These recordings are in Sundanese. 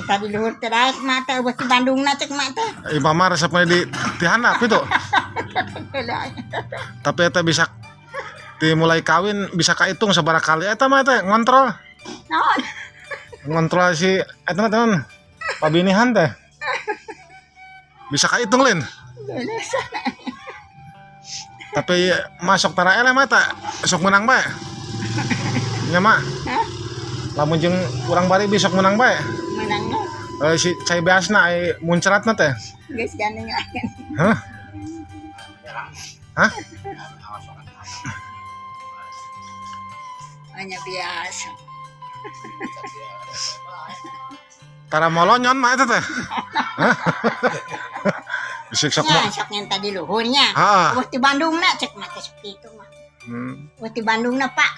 Tadi luhur teh daek mak teh euweuh di Bandungna cek mak teh. Mama resepna di handap itu. Tapi eta bisa dimulai kawin bisa kahitung sabaraha kali eta mah teh ngontrol. Naon? Ngontrol si eta mah teman pabinihan teh. Bisa kahitung lin. Tapi masuk tara eleh mah eta sok menang bae. Nya mah. Hah? Lamun jeung urang bari bisa sok menang bae. Menang na. Eh, si cai beasna ai muncratna teh. Geus gandeng lagi. Hah? Hah? Hanya biasa. Tara molonyon mah eta teh. Hah? Bisa sok Nya sok ngenta di luhurnya. Heeh. Euweuh di Bandungna cek mah teh sok kitu mah. Euweuh di Bandungna Pak.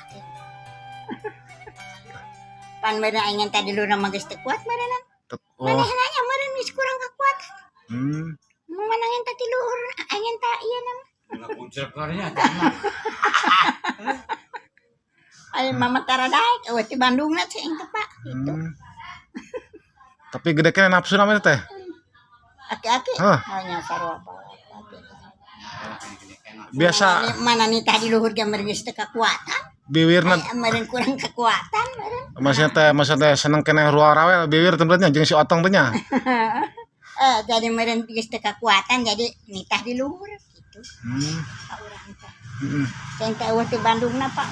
Pan meureun aing ngenta di luhurna mah geus teu kuat meureun. Oh. Manehna nya meureun geus kurang kekuatan. Mana ngenta di luhur aing ngenta ieu na mah. Mah. Ai mama tara daek euweuh di Bandungna cek aing teh Pak gitu. Tapi gede kene nafsu namanya teh. Aki-aki Hah. hanya sarua bae. Biasa Mana nih tadi luhur ge meureun geus teu kekuatan. Biwirna Ai meureun kurang kekuatan meureun. Maksudnya teh seneng keneh ruang rawel biwir tempatnya jeung si Otong teh nya. Eh, jadi meureun geus teu kekuatan jadi nitah di luhur gitu. Ka urang teh. Ceng teh euweuh di Bandungna Pak.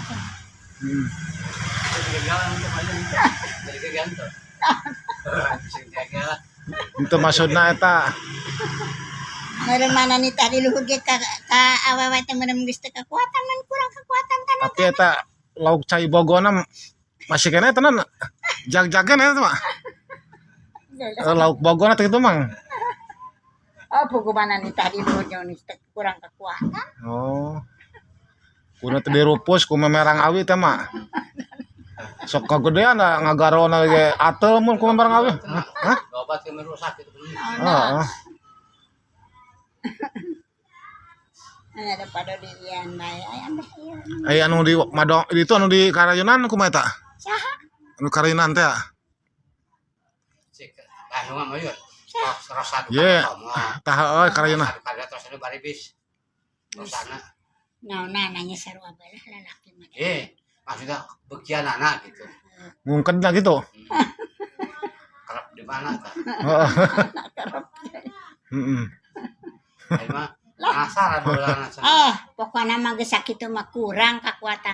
Jadi gantung. Sing jaga. Itu maksudna eta Meureun mana nitah di luhur ge ka awewe teh meureun geus teu kekuatan man kurang kekuatan kan. Tapi eta lauk cai bogona masih keneh tenan jag-jagan eta mah. Eh, lauk bogona teh kitu mang. Oh, buku mana nitah di luhur ge geus teu kurang kekuatan. Oh. Kuna teh dirupus ku memerang awi teh mah. Sok kagedean da ngagarona ge ateul mun ku memerang awi. Hah? Obat yang merusak itu. Heeh. Ada pada di ian bae aya ambeh ieu. Ai anu di Madong itu anu di Karayunan kumaha eta? Saha? Anu Karayunan teh. Cek Bandung mah yeuh. Rasa Ye. Tah heueuh Karayunan. Kada terus ada baribis. Rosana. Naon nanya sarua bae lah lalaki mah. Eh, maksudnya bagian anak gitu. Ngungkedna gitu. Kerap di mana tah? Heeh. Heeh. Ai mah penasaran bolana. Eh, pokokna mah geus sakitu mah kurang kekuatan.